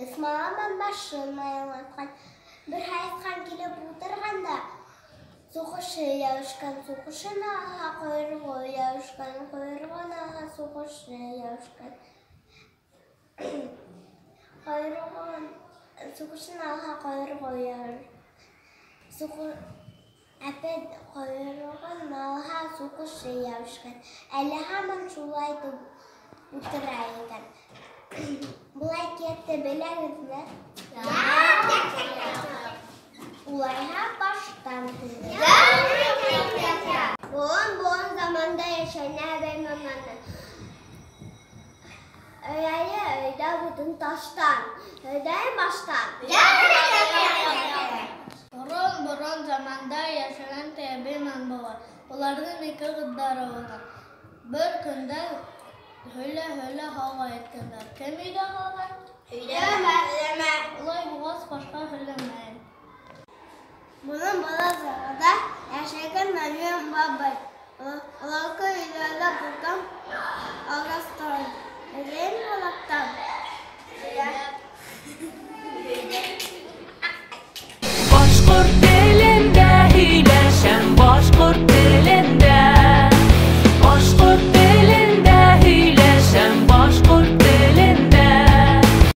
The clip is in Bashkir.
Ысмаламан башын майлатҡан. Бер һайыҫҡан килеп ултырған да, суҡышы йәбешкән, суҡышын алһа, ҡойроғо йәбешкән, ҡойроғон алһа, суҡышы йәбешкән. Ҡойроғон, суҡышын алһа, ҡойроғо Әпәт ҡойроғон алһа, суҡышы йәбешкән. Әле һаман шулай итеп ултыра икән. Был әкиәтте беләгеҙме? Улайһа, баштан һөйләйем. Борон-борон заманда йәшәгән әбей менән Өйәйе өйҙә бүтән таштан. Һөйләйем баштан. Борон-борон заманда йәшәгән әбей менән бабай. Уларҙың ике ҡыҙҙары булған. Бер көндә һөйлә-һөйлә һауға еткәндәр. Кем өйҙә ҡалған? Һөйләмә, һөйләмә. Улай булғас, башҡа һөйләмәйем. Борон бала сағында йәшәгән әбей бабай. Уларҙың